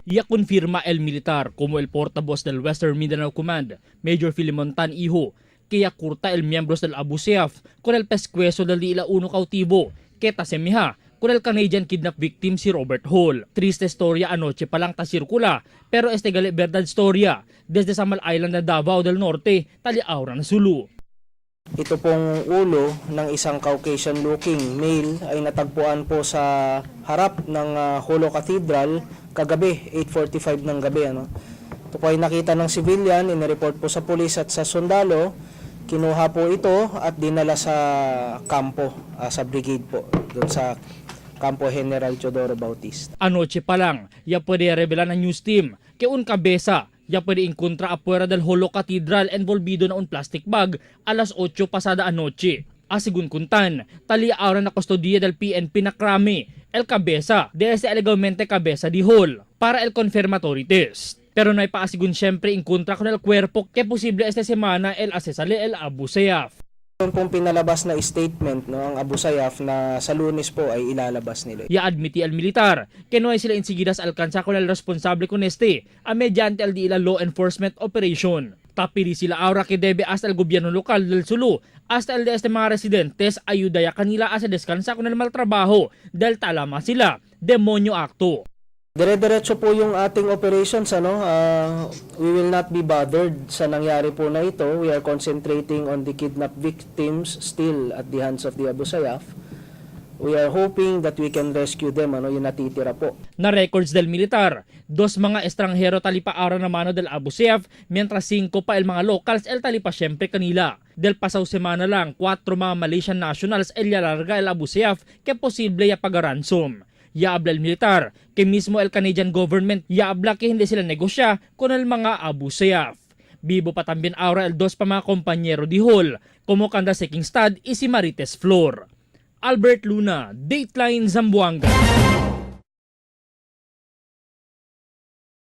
Ya confirma el militar como el portavoz del Western Mindanao Command, Major Filemon Tan Iho, que ya curta el miembros del Abu Sayyaf con el pescuezo del ila uno cautivo, que tasemija con el Canadian kidnap victim si Robert Hall. Triste storia anoche pa lang ta sirkula, pero este gali verdad storia desde Samal Island na Davao del Norte, tali aura na Sulu. Ito pong ulo ng isang Caucasian looking male ay natagpuan po sa harap ng Jolo Cathedral kagabi, 8:45 ng gabi. Ano? Ito po ay nakita ng civilian, inireport po sa pulis at sa sundalo. Kinuha po ito at dinala sa kampo, sa brigade po, doon sa Kampo General Teodoro Bautista. Anoche pa lang, ya pwede revelar ng news team que un cabeza ya pwede encontra afuera del Jolo Cathedral envolvido na un plastic bag alas 8 pasada anoche. Asigun kuntan, tali ahora na kustodiya del PNP na krami, el cabeza de ese alegadamente cabeza di Hall para el confirmatory test. Pero no hay paasigun siyempre encontra con el cuerpo que posible esta semana el asesale el Abu Sayyaf. Yung pong pinalabas na statement, no, ang Abu Sayyaf na sa Lunes po ay ilalabas nila. Ya admiti al militar que no hay sila insigidas alcanza con el responsable con este a mediante el di ila law enforcement operation. Tapiri sila ahora que debe hasta el gobyerno local del Sulu hasta el de este mga residentes ayuda ya kanila a se descansa con el mal trabajo del talama sila demonyo acto. Dire-diretso po yung ating operations, ano. We will not be bothered sa nangyari po na ito. We are concentrating on the kidnap victims still at the hands of the Abu Sayyaf. We are hoping that we can rescue them, ano, yung natitira po. Na records del militar, dos mga estranghero talipa ara na mano del Abu Sayyaf, mientras cinco pa el mga locals el talipa siyempre kanila. Del pasaw semana lang, kwatro mga Malaysian nationals el yalarga el Abu Sayyaf que posible ya pagaransom. Ya habla el militar, que mismo el Canadian government ya habla que hindi sila negosya con el mga Abu Sayyaf. Vivo pa también ahora el dos pa mga compañero di Hall, como kanda si Kingstad y si Marites Flor. Albert Luna, Dateline Zamboanga.